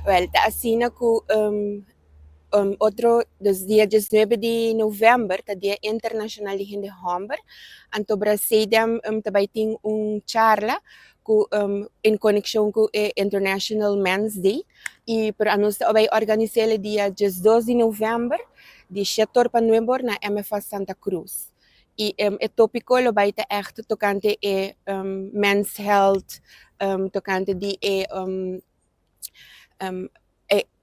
Wel, ta asina ku otro, dus dia 19 di novèmber ta Dia Internashonal di Hende Hòmber. Anto Brasedem ta bai tin un charla ku en konekshon ku e International Men's Day. I pero anos ta bai organis'é dia 12 di novèmber di 7 or pa 9 or na MFA Santa Cruz. I e tópiko lo bai ta echt tokante e men's health, tokante di e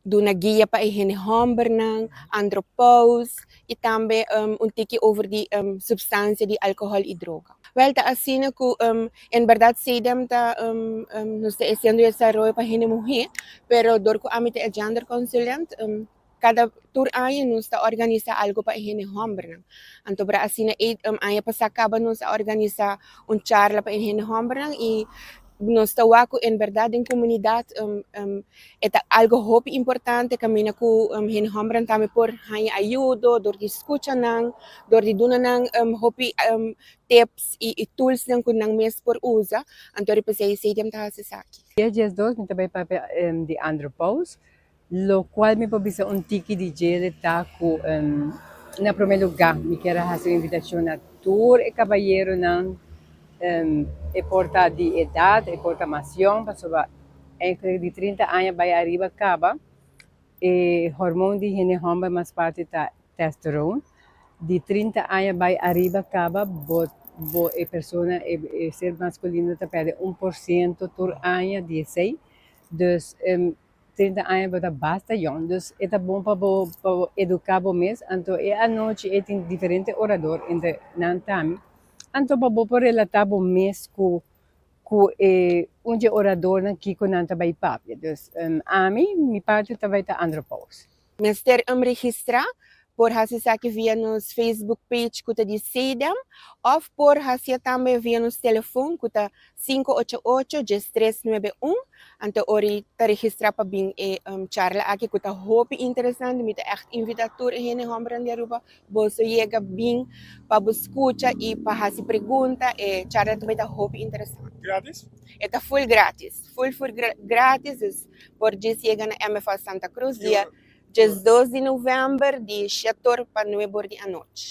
duna guia pa e hende hòmbernan, andropause i tambe un tiki over di supstansia di alkohòl i droga. Wel, ta asina ku en bèrdat CEDEM ta nos ta hasiendo desaroyo pa hende muhé, pero dor ku ami ta e gender consulent, kada tur aña nos ta organisá algu pa e hende hòmbernan. Anto bra asina e aña pasá kaba nos a organisá un charla pa e hende hòmbernan i nos ta wak ku en bèrdat den komunidat e ta algu hopi importante kaminda ku hende hòmbernan tambe por haña ayudo dor di skucha nan, dor di duna nan hopi tips i toolsnan ku nan mes por usa. Anto riba esei CEDEM ta hasi esaki. Dia 12 mi ta bai papia di andropause, lokual mi por bisa un tiki di djele ta ku na promé lugá mi kier a hasi un invitashon na tur e kabayeronan, e por ta di edat, e por ta mas yòn, pasobra eigenlijk di 30 aña bai ariba kaba e hormon di hende hòmber mas parti ta testosterone. Di 30 aña bai ariba kaba bo e persona, e ser maskulino ta pèrdè 1% tur aña di esei. Dus 30 aña bo ta basta yòn, dus e ta bon pa bo eduká bo mes. Anto e anochi e tin diferente orador, entre nan tambe. Anto pa bo por relatá bo mes ku e un di oradornan, kiko nan ta bai papia. Dus ami, mi parti ta bai ta andropause. Mester registrá, por hasi esaki via nos Facebook page ku ta di CEDEM òf por hasi tambe via nos telefòn ku ta 588-1391. Anto ori ta registrá pa bin e charla aki ku ta hopi interesante. Mi ta echt invitá tur hende hòmber di Aruba boso yega bin pa bo skucha i pa hasi pregunta. E charla tambe ta hopi interesante. Gratis? E ta full gratis, full full gratis, dus por djis yega na MFA Santa Cruz dia 12 di novèmber di 7 or pa 9 or di anochi.